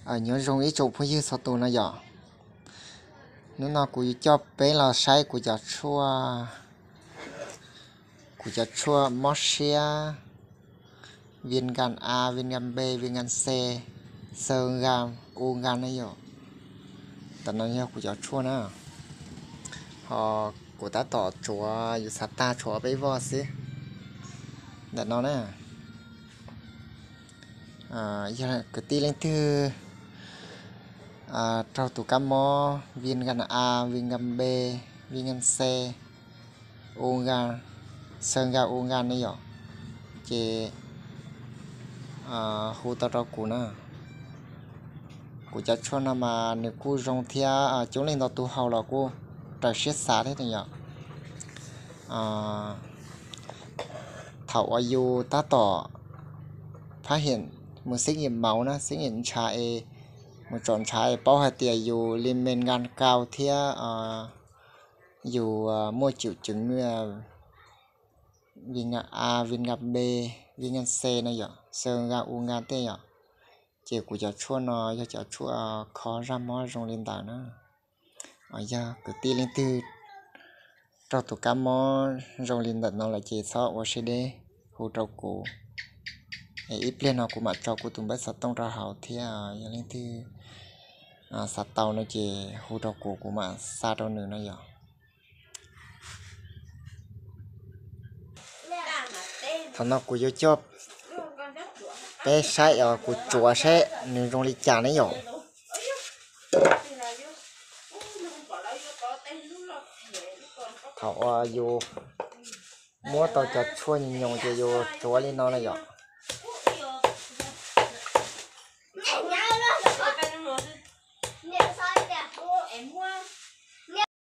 Nyob zoo ib tsoom phooj ywg txhua tus no yom. Hnub no kuv yuav coj peb los saib kuv cov tshuaj, kuv cov tshuaj mob siab, viêm gan A, viêm gan B, viêm gan C, xơ gan, u gan na yom. Ntawm no yog kuv cov tshuaj na. Ho kuv tab tom tsuav, yuav xav tag tsuav peb voj xwb. Ntawm no na, yog kwv tij leej twg raug tus kab mob viêm gan A, viêm gan B, viêm gan C, u gan, xơ gan, u gan ne yom, ces hu tau rau kuv na. Kuv cov tshuaj no mas nws kuj zoo thiab coob leej ntau tus haus los kuj raws siab xav thiab yom. Thaum uas yus tab tom phab hiam mus xib nyim mauv na, xib nyim ntshav es, mus tsom ntshav es paub hais tias yus li me nkas kau thiab yus muaj triệu chứng viêm gan A, viêm gan B, viêm gan C no yom, xơ gan, u gan tej yom, ces kuv cov tshuaj no yog cov tshuaj kho zaj mob zoo li ntawd na. Yog kwv tij leej twg raug tus kab mob zoo li ntawm no lawm ces txhob ua siab deb, hu rau kuv. Es ib pliag no kuv mam tso kuv tus npawb xov tooj rau hauv thiab, yog leej twg xav tau no ces hu rau kuv, kuv mam xa rau nws no yom. Thaum no kuv yuav coj peb saib os, kuv tsuav saib nws zoo li cas ne yom. Thaum uas yus muab tau cov tshuaj nyoos ces yus tsuav li no na yom.